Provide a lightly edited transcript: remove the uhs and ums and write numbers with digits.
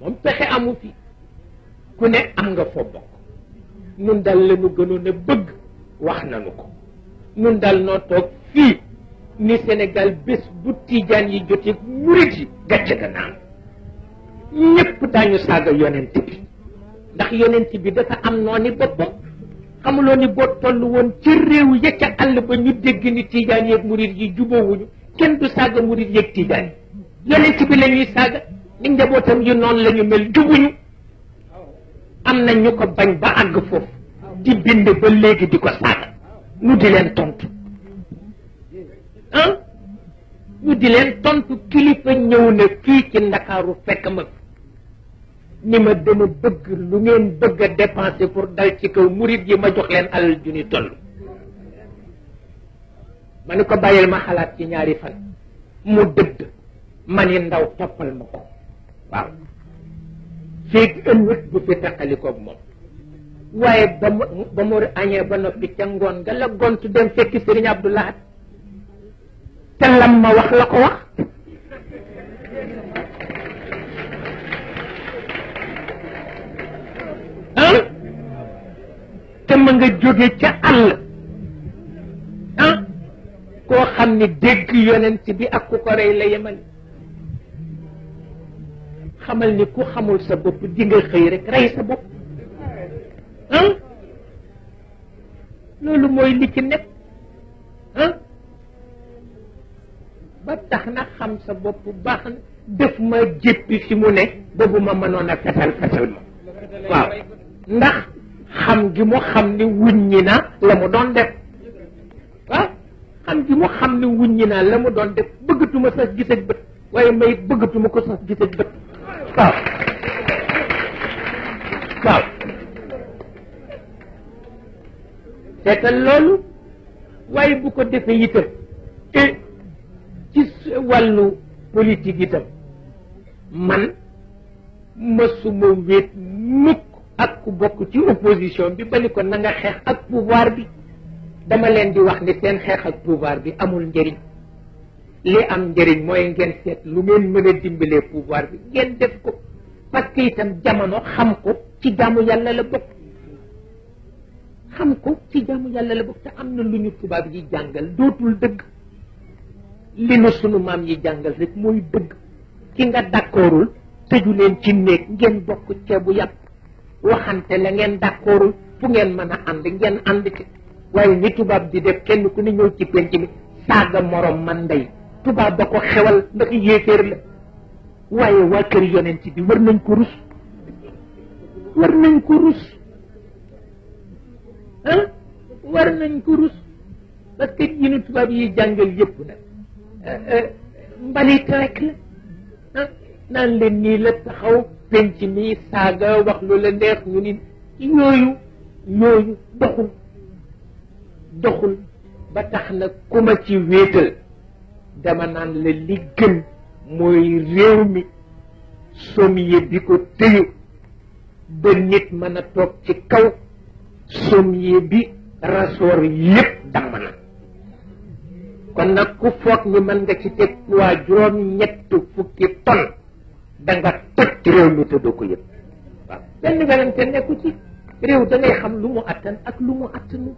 moom pexe amu fi ku ne am nga foo bokk nun dal la ñu gënoon a bëgg wax nañu ko nun dal noo toog fii ni Sénégal bés bu tiijaan yi jotee murit yi gàcce ga naan ñëpp daañu saaga yonent bi ndax yonent bi dafa am nooni boppam xamuloo ni boo toll woon ci réew ya ca àll ba ñu dégg ni tiijaan yeeg murit yi jubóowuñu kenn du saaga murit yeeg tiijaan yi yonent bi la ñuy saaga ni njabootam yu noonu la ñu mel jubuñu am na ñu ko bañ ba àgg foofu di bind ba léegi di ko saaga ñu di leen tontu ah ñu di leen tontu kilifa ñëw na fii ci Ndakaaru fekk ma ni ma dama bëgg lu ngeen bëgg a dépenser pour dal ci kaw murit yi ma jox leen alal ju ni toll ma ni ko bàyyil ma xalaat ci ñaari fan mu dëdd ma ni ndaw toppal ma ko waaw feeg ëllëg bu fi taqalikoog moom waaye ba mu añee ba noppi ca ngoon nga la gontu dem fekki Sëriñ Abdou Lahad te lam ma wax la ko wax ah te ma nga jóge ca àll ah koo xam ni dégg yonent bi ak ku ko rey la yemal xamal ni ku xamul sa bopp di nga xëy rek rey sa bopp ah loolu mooy li ci nekk ah ba tax na xam sa bopp baax na def ma jéppi fi mu ne boobu ma mënoon a fesal ma waaw ndax xam gi mu xam ni wuññi na la mu doon def waaw xam gi mu xam ni wuññi na la mu doon def bëggatuma sax gis ak bët waaye may bëggatuma ko sax gis ak bët waaw waaw seetal loolu waaye bu ko defee itam te ci wàllu politique itam man mësuma wéet mukk ak ku bokk ci opposition bi ba ni ko na nga xeex ak pouvoir bi dama leen di wax ni seen xeex ak pouvoir bi amul njëriñ li am njëriñ mooy ngeen seet lu ngeen mën a dimbalee pouvoir bi ngeen def ko parce que itam jamono xam ko ci jaamu yàlla la bokk xam ko ci jaamu yàlla la bokk te am na lu ñu tubaab yi jàngal dootul dëgg li nu sunu maam yi jàngal rek mooy dëgg ki nga d'accordul tëju leen ci néeg ngeen bokk ceebu yàpp waxante la ngeen d'accordul fu ngeen mën a ànd ngeen ànd ci waaye ni tubaab di def kenn ku ne ñëw ci penc mi saaga morom man ndey tubaab ba ko xewal ndax yéeféer la waaye waa kër yonent bi war nañ ko rus war nañ ko rus ah war nañ ko rus parce que yi nu tubaab yi jàngal yëpp nag mbalit rek la ah naan leen nii la taxaw penc mi saaga wax lu la neex ñu ni yooyu doxul ba tax na ku ma ci wéetal dama naan la li gën mooy réew mi sommier bi ko tëyu ba nit mën a toog ci kaw sommier bi rasoor yépp damm na kon nag ku foog ni mën nga ci teg poids juróom-ñett fukki ton da nga toj réew mi te doo ko yëpp waaw benn werante nekku ci réew da ngay xam lu mu attan ak lu mu attanu